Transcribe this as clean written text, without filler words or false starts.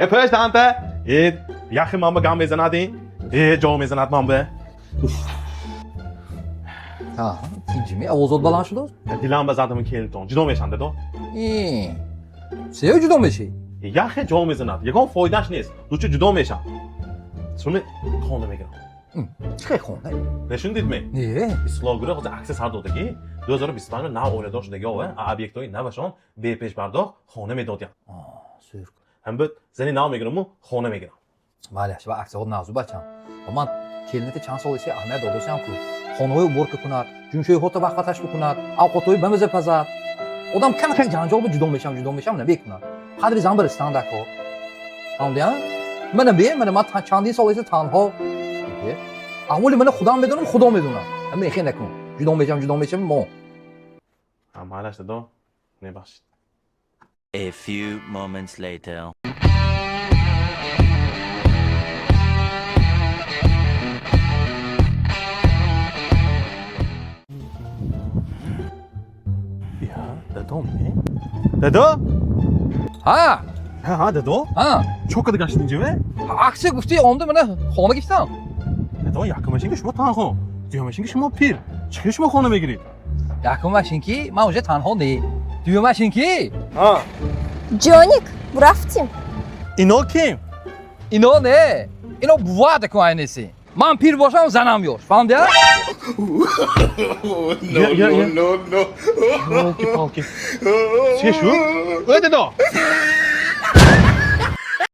Э, пӯш данта. Э, яхи ман ба гам мезанад ин. Э, ҷо мезанад ман ба. Ҳа, тинҷими овозот баланд шудааст? Дилам ба задам келинтон. Ҷудо мешам, дадо. Э, сеё ҷудо мешӣ? Яхе ҷо мезанад. Ягон фоидаш нест. Лучше ҷудо мешам. Суни хона мегирам. Чӣ хел хона? Нешундидми? Не. Ислоҳгурӯҳ ҳозир аксия сар додагӣ. 2025 нав оиладор шудаги ова, объектҳои навашон бепешпардохт хона медодянд. Сӯр. Ҳам буд зани нав мегираму хона мегирам. Малаш, ва аксияҳо навзу, бачам. Ва ман келините чанд сол иси аҳамият додосиам ку. Хонаҳои уборка кунад, ҷуншӯиҳото вақтвақташ бикунад, авқотҳои бамаза пазад. Одам кам кам ҷанҷол ҷудо мешам, ҷудо мешам намекунад. Қадри зан баристан дако. Фаҳмидиам? Мана бе, мана ман чандин сол иси танҳо. Бе. Аҳволи мана худам медонам, Худо медонад. Ҳама эхе накун. Ҷудо мешам, ҷудо мешам, мо. Ҳа, майлаш, дадо. Мебахшид. A few moments later. Я, дадом, не? Дадо? Ҳа, Ҳа, ҳа, дадо. ҳа. Чо када гаштин ҷиве? Аксия гуфти омда мана хона гирифтам. Дадо, якумашин ки шумо танҳо, дуюмашин ки шумо пир. Чӣ хел шумо хона мегиред? Якумаш ин ки ман уже танҳо не. Дуюмаш ин ки Ҳа. Ҷоник, бурафтим. Ино ким? Ино не. Ино бува даку айнеси. Ман пир бошам, занам ёш. Фаҳмидия? No, no, no, no. Ёлки-палки. Чӣ шуд? Ой, дадо!